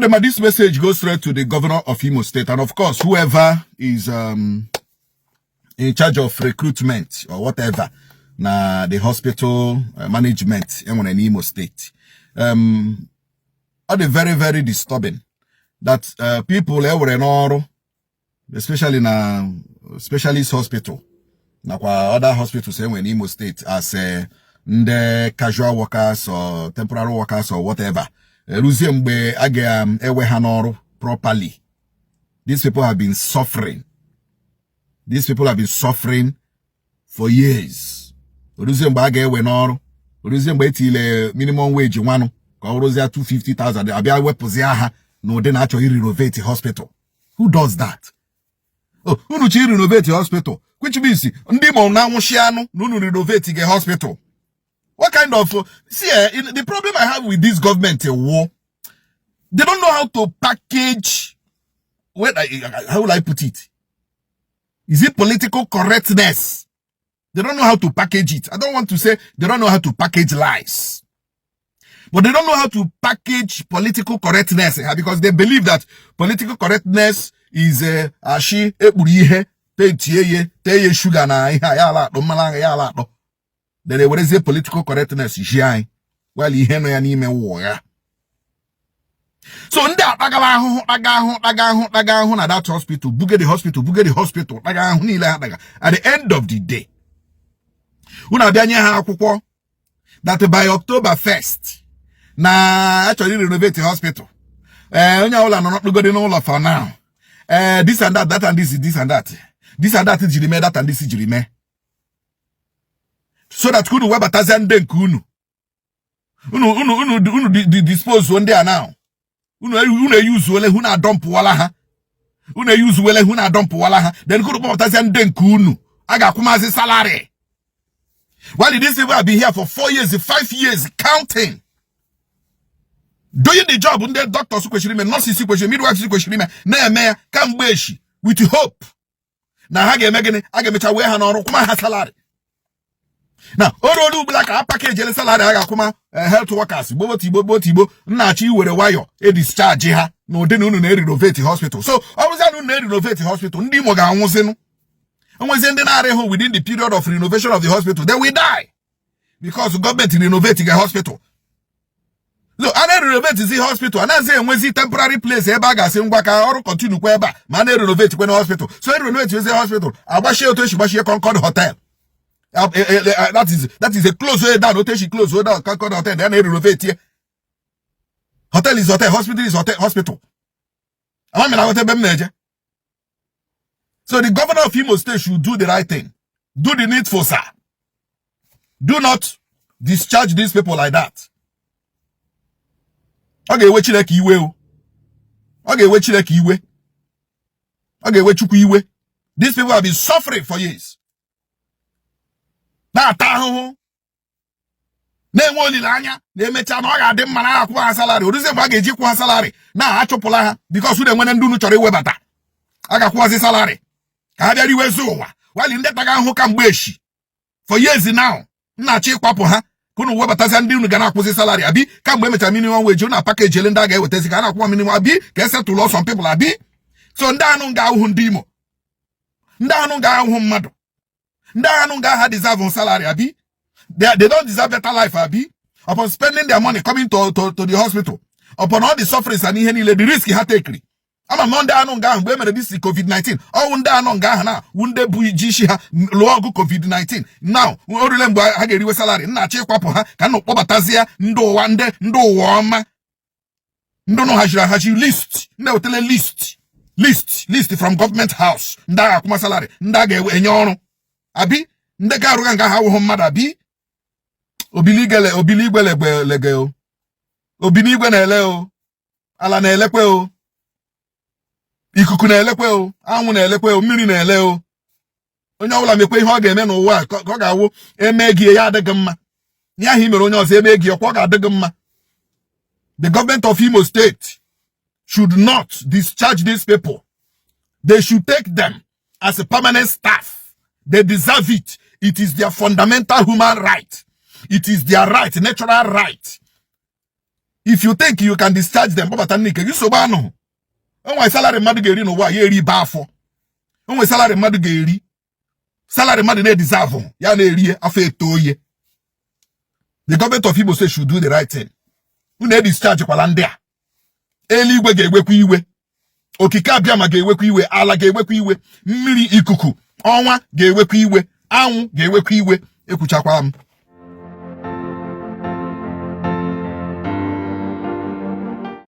Odema, this message goes straight to the governor of Imo State, and of course, whoever is in charge of recruitment or whatever, na the hospital management enwere n'Imo State. Ọ dị very, very disturbing that people ewere n'ọrụ, especially na specialist hospital, nakwa other hospitals enwere n'Imo State as ndị casual workers or temporary workers or whatever, eruzie mgbe a ga-ewe ha n'ọrụ properly. These people have been suffering. These people have been suffering for years. Oruzie mgbe a ga-ewe n'ọrụ, oruzie mgbe etile minimum wage nwanụ ka ọ rụzie 250,000, abịa wepụzie ha n'ụdị na-achọ irenovate hospital. Who does that? Oh, unu chi renovate hospital, which means ndị Imo na-anwụchi anụ na unu renovate gị hospital. What kind of, see, the problem I have with this government, war, they don't know how to package. How will I put it? Is it political correctness? They don't know how to package it. I don't want to say they don't know how to package lies, but they don't know how to package political correctness, because they believe that political correctness is ashi ekpuru ihe pentie ye tee ye sugar na ihe a ya ala akpọ mmanụ aṅụ ya ala akpọ. Then ewerezie political correctness ji anyị while ihe nọ ya n'ime wụ ụgha. So ndị a kpagara ahụhụ, kpaga ahụhụ, kpaga ahụhụ, kpaga ahụhụ na that hospital, buge the hospital, buge the hospital, kpaga ahụhụ niile ha kpaga. At the end of the day, unu abịa nye ha akwụkwọ that by October 1st na achọrọ renovate hospital. Ee, onye ọbụla nọ n'ọkpụgodi n'ụlọ for now. Ee, this and that, that and this, this and that, this and that jiri mee, that and this jiri mee, so that unu webatazie ndị nke unu, unu dispose ndị a now. Unu eyuzuole, unu adọmpụwala ha, unu eyuzuwele, unu adọmpụwala ha. Then unu kpọpụtazie ndị nke unu a ga-akwụmazi salary, while these people have been here for 4 years, 5 years, counting, doing the job ndị doctors kwesịrị ime, nurses kwesịrị, midwives kwesịrị ime, na-eme ya kamgbe echi, with hope na ha ga-eme gịnị? A ga-emecha wee ha n'ọrụ, kwụma ha salary. Na o ruola ugbula ka a package salary a ga-akwụma health workers. Gbogbo tigbo gbogbo tigbo nna-achọ iwere nwayọ e discharge ha na ụdị na unu na-erenovate hospital. So ọ bụrụzia na unu na-erenovate hospital, ndị Imo ga-anwụzinụ. Enwezie ndị na-arịhụ within the period of renovation of the hospital, they will die because gọọmenti renovate the hospital. So a na-erenovate zi hospital, anaghịzi enwezi temporary place ebe a ga-asị ngwa ka ọrụ continue kwa ebe a, ma a na-erenovate kwe na hospital. So erenovate ezi hospital, agbachie otu esi gbachie Concord Hotel. That is a close way down, otu esi close way down Concord Hotel ya na-erenovate ye. Hotel is hotel, hospital is hotel, hospital. Ama m na aghọta ebe m na-eje. So the governor of Imo State should do the right thing, do the needful, sir. Do not discharge these people like that. Ọ ga-ewe Chineke iwe o. Ọ ga-ewe Chineke iwe, ọ ga-ewe Chukwu iwe. These people have been suffering for years, na-ata ahụhụ, na-enwe olileanya na emechaa na ọ ga-adị mma, na akwụ ha salary. Oruzie mgbe a ga-eji kwụ ha salary, na-achụpụla ha because unu enwere ndị unu chọrọ iwebata a ga-akwụwazi salary ka ha bịara iwezi ụwa, while ndị taga ahụhụ kamgbe echi for years now nna-achọ ịkwapụ ha ka unu webatazia ndị unu ga na-akwụzi salary. Abi kamgbe emechara minimum wage, unu package ele ndị a ga-ewetazi ka a na-akwụwa minimum, abi ka esetụlụ some people, abi? So ndị anụ ga-ahụhụ, ndị Imo, ndị anụ ga-ahụhụ mmadụ, ndị anụ ga-aha deserve salary, abi they don't deserve better life, abi? Upon spending their money coming to the hospital, upon all the sufferings and ihe niile, the risk ha tekiri. Ama m na ndị anụ nga ahụ, mgbe e mere this COVID-19, ọwụ ndị anụ nga ahụ na wụ ndị bụ ji isi ha lụọ ọgụ COVID-19. Now o rule mgbe ha ga-eriwe salary, nna achọ ịkwapụ ha ka nna kpọbatazie ndị ụwa, ndị ụwa ọma, ndị nụ haziri ahazi, list ndị wetele list, list, list from government house, ndị agha akwụma salary, ndị a ga-enye ọrụ. Abi ndị ga-arụga nga ha awụghụ mmadụ? Abi obiligwe, obiligwe legbe lege o, obinigwe na-ele o, ala na-elekwe o, ikuku na-elekwe o, anwụ na-elekwe o, mmiri na-ele o. Onye ọbụla mekwe ihe ọ ga-eme n'ụwa a ka ọ ga-awụ eme gị ya adịghị mma. Ihe ahụ i mere onye ọzọ, eme gị ọkwa, ọ ga-adị gị mma. The government of Imo State should not discharge these people. They should take them as a permanent staff. They deserve it. It is their fundamental human right. It is their right, natural right. If you think you can discharge them, kpọbata ndị nke gị, nsogbu anụhụ. Onwe salary mmadụ ga-eri n'ụwa ya eri ba afọ. Onwe salary mmadụ ga-eri, salary mmadụ na-edeserve, ya na-eri afọ eto oye. The government of Imo State should do the right thing. Unu edischarge kwala ndị a. Eluigwe ga-ewekwa iwe, Okike Abịama ga-ewekwa iwe, ala ga-ewekwa iwe, mmiri, ikuku, ọnwa ga-ewekwa iwe, anwụ ga-ewekwa iwe. Ekwuchakwara m.